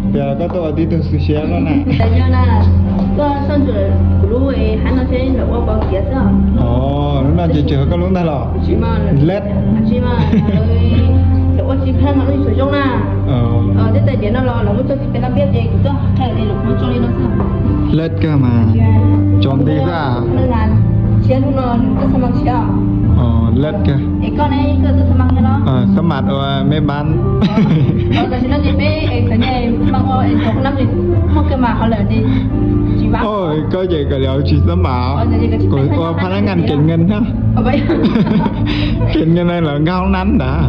Tias koj tuaj ua tib tug xwm siab no na. Yog na, koj soj ntsuam kuv lub hab no seb lawv ua pov kiav xwb. Os, lub no ces tsis yog koj lub ntag los? Tsis mas, tsis mas, lawv ua tsis pheej mas lub tsis tshua zoo na. Tej tais diav no los lawv muab tso tib pes no piab ces kuv tuaj qhia tias lawv muab tso li no xwb. Lej kawg mas, tso nti xwb. Siab lub no nws tuaj txhaj mas siab. Lej kawg. Es koj ne, koj tuaj txhaj mas thiab los? Xab mam ua mej bab. Tam sim no ces peb es txawm nyaj mas ua es txog nab es muaj kawg mas ho lawm ces tsis vam. Koj ces kawm li tsis xab mam, kuv ua phab nab ngan kev nkees na. Kev nkees na lawv nkag hoob nab ntag.